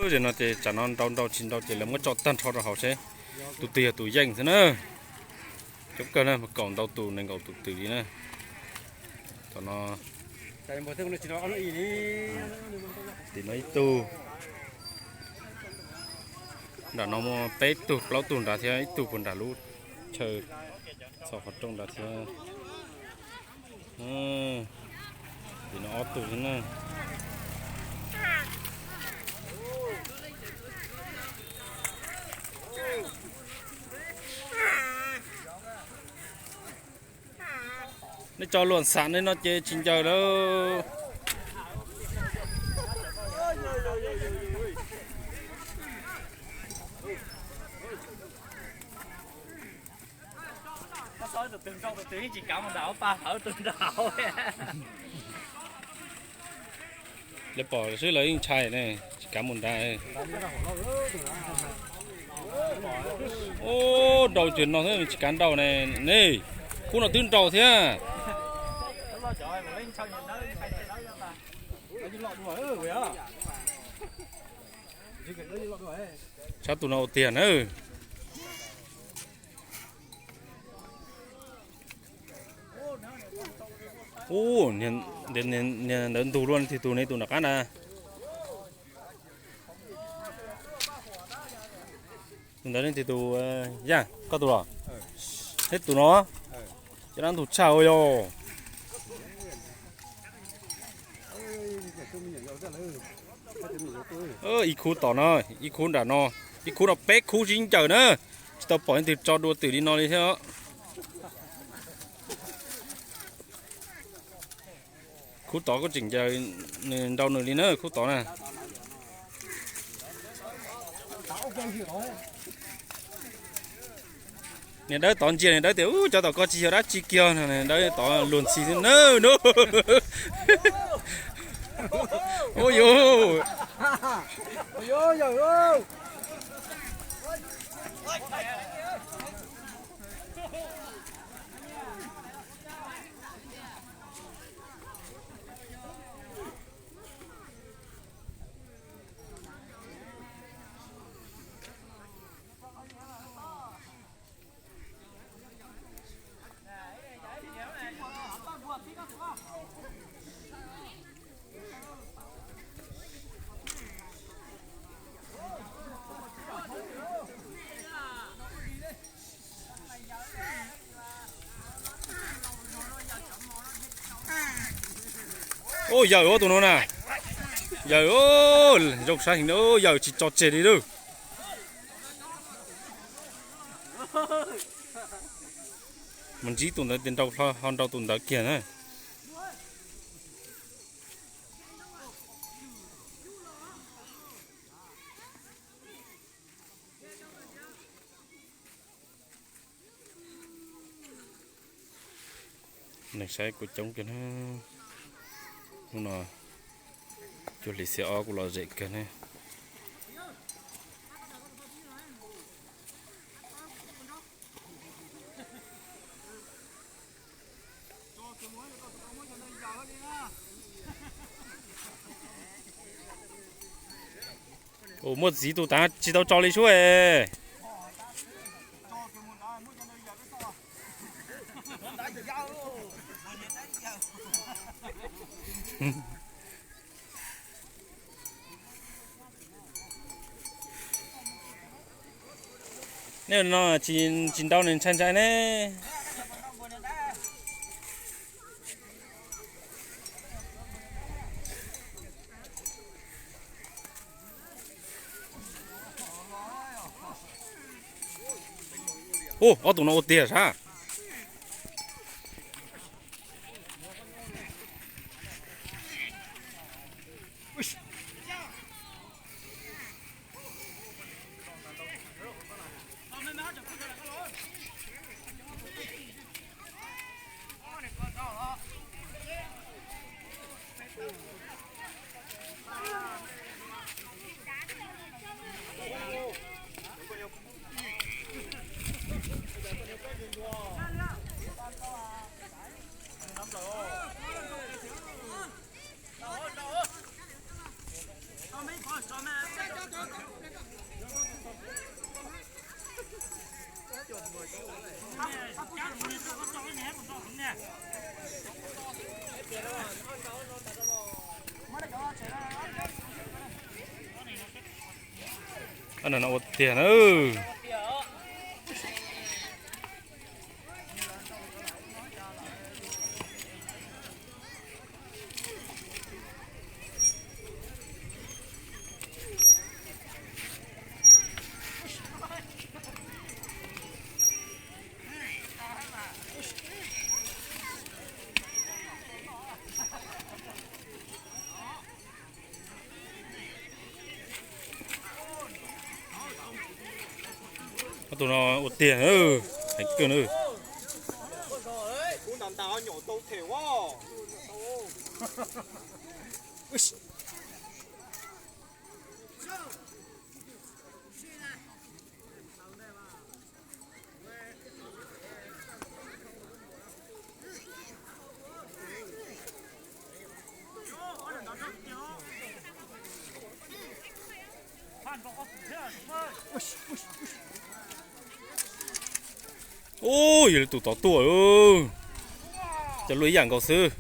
Ces no ces tsam no nrau nrau tsis nrau ces lawv muab tso tag nrho rau hauv seb tus twg yog tus yeej xwb na. Coob kawg na, kaum ntau tus, nees nkaum tus twm li na. Tom no, tim no ib tug, nram no muaj peb tug plaub tug nrad thiab, ib tug puag nram lub chaw txog qhov rooj nrad thiab. Tim no ob tug xwb na. Nej tso luam xam nej no ces tsis ncaws lawm. Lawv pom xwb lawv yeej ntshai ne, tsis kav mus nrad. Ub, nrau cuag no xwb tsis kav nrau ne, ne, khub no twb nrau thiab. Sab tus no ua tiag na. Ub, niag ntawd ntug luaj, leej twg tus ne, tus nram qab na. Tus ntawd leej twg tus, Yaj, koj tus los? Thiab tus no, cov dab ntug tshaj ua yog. Ib khub tom no, ib khub nram no, ib khub no peb khub sib ncaws na. Tsis tau pom leej twg tso dua twm li no li thiab. Khub tod kuj tseem ncaws, nws nrau nws li na khub tod na. Niag dawb tod ntsia, niag dawb tias, Ub, cov tom ko tsis yog dab tsi kiag. Niag dawb tod luag ntxhi xwb na. Ub yuv. Ub, yawm ub tus no na. Yawm, zoo sab heev na, yawm tsis tso tseg li lauj. Mus ntsib tus ntawd tias nrau hlo ho nrau tus ntawd kiag na. Neeg saib kuj coob kawg na. Hnub no cuag hlis xiab ob kuj lom zem kawg na. Ua muaj txiv tus tav tsis tau tso li sub es. Nej no tsis nrau nws ntshai ntshai ne. Ub, ob tug no ua tiag sab. Ub, no ua tiag na. Ob tug no ua tiag, heev kawg na. Ub, yog li tus tod tuaj, cov luaj ib yam nkaus xwb.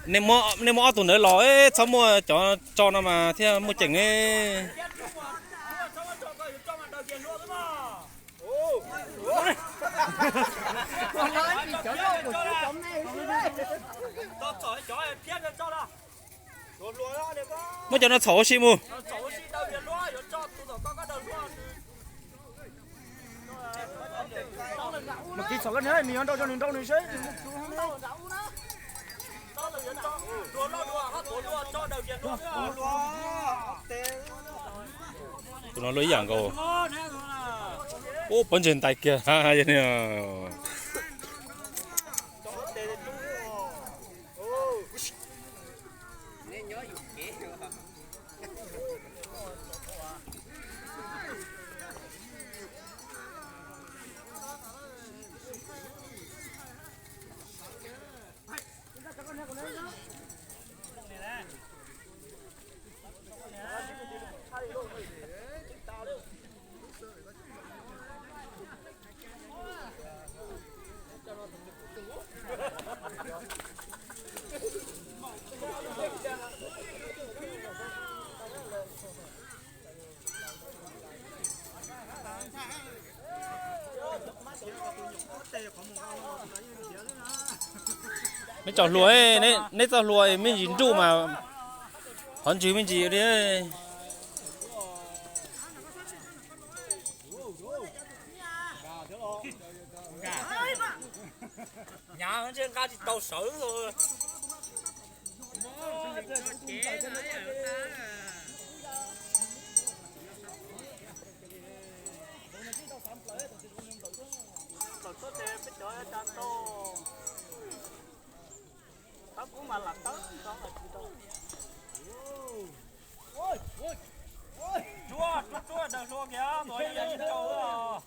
Nej muab ob tug ntawd los, txhob muaj cov tso no mas thiaj muaj ceem ne. Muab cov no txhom ua si mus. Mas kis txhom koj nws, nws yuav nrau rau nws nrau nws seb. Tus no luaj ib yam nkaus. Ub, pob ntseg ntais kiag. Neb tso hlua, neb txoj hlua me ntsis nruj mas qhov ntswg me ntsis li. Nyav ntshe nqa tsis tau sawv. Plaws tuab tes peb cov tsa tau. Tab kub mas lam tawb tso tsis tau. Tsuab tsuab tsuab daws hlua kiag, tus yog yog tsis tau.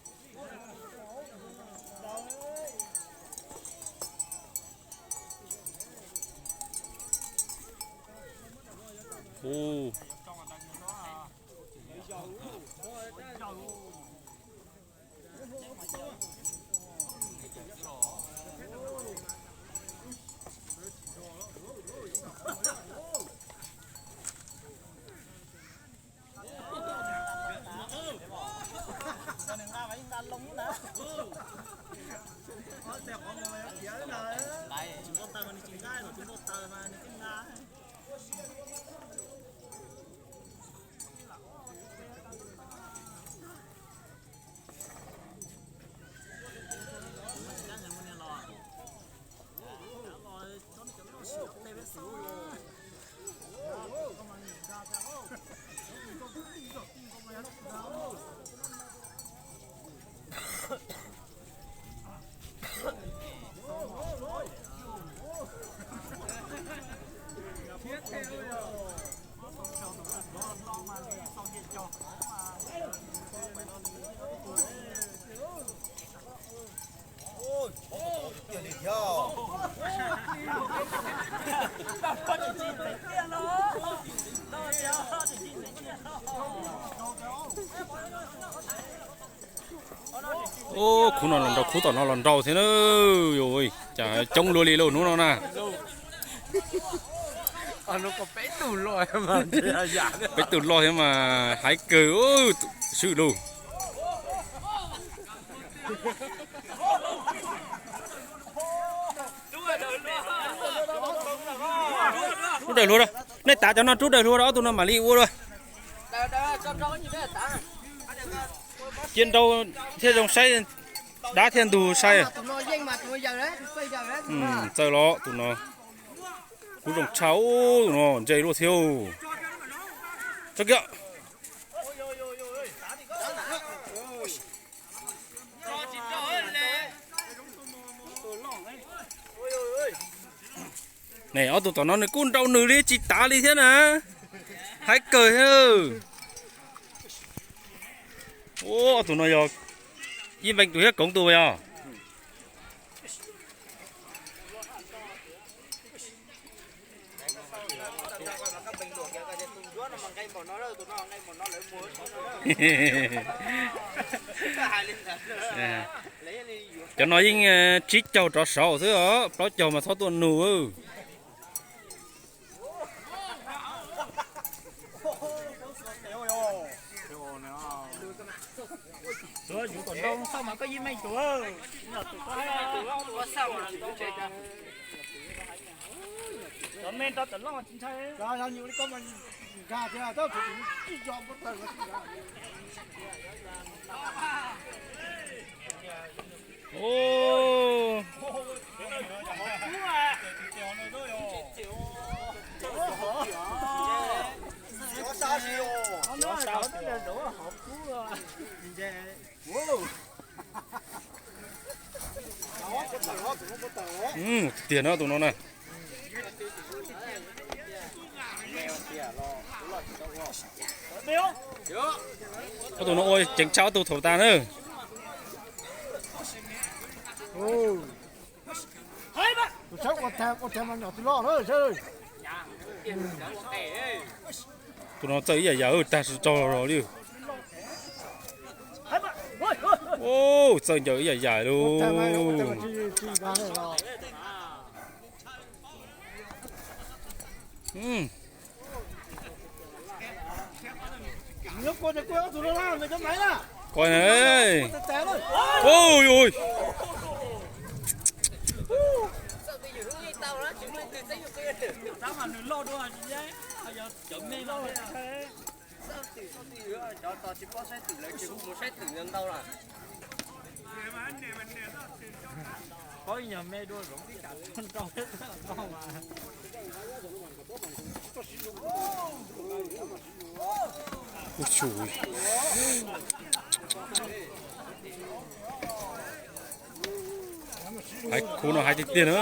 Khub no los nraus, khub tom no los nraus thiab na. Cas coob luaj li lauj hnub no na. Peb tus los thiab mas hais kawg swm lauj. Rub daws hlua, nej tav cov no rub daws hlua rau ob tug no mam li ua dua. Cia nrau thiaj zoo saib, dab thiaj ntug saib. Txawj los tus no, kuj zoo tshaj tus no, ntse luaj thiab. Tso kiag. Ne ob tug tom no nws kuj nrau nws li tsis tav li thiab na. Hais kawg thiab. Ob tug no yog Yij Npeej tus thiab Koov tus yog. Cov no yeej tsib caug rov saud xwb os, plaub caug mas txhob tuaj nug. Tiag no tus no na. Ob tug no ua ceev tshaj ob tug thaum tas na. Tus no txawj ib yam yam tag tso li. Txawj ncaws ib yam yam li. Hais khu no hais tiag tiag na.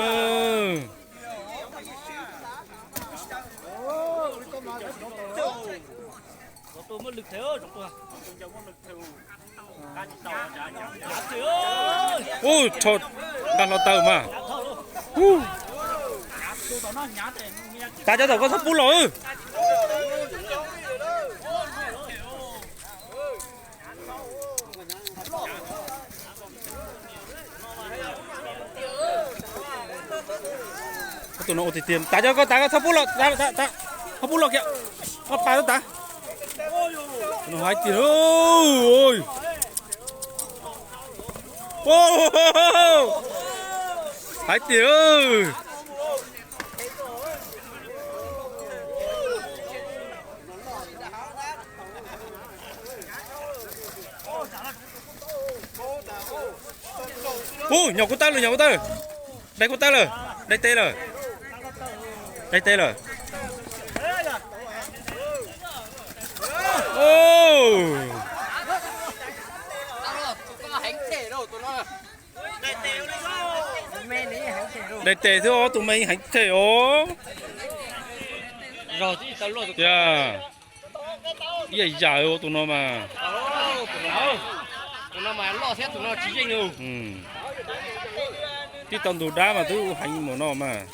Ub, rho nqa hlo taw mas. Ub. Tav cov thaum koj txhob pub los. Tus no ua tiag tiag, tav cov koj tav koj txhob pub los, txhob pub los kiag, koj pas txhob tav. No hais tiag. Hais tiag. Ub, nyom kuv tawb lawm, nyom kuv tawb lawm. Dai kuv tawb lawm, dai tes lawm. Dai tes lawm. Dai tes xwb os, tus me heev them os. Ib yam yam ua tus no mas. Tib tau ntug dab mas twb heev mus no mas.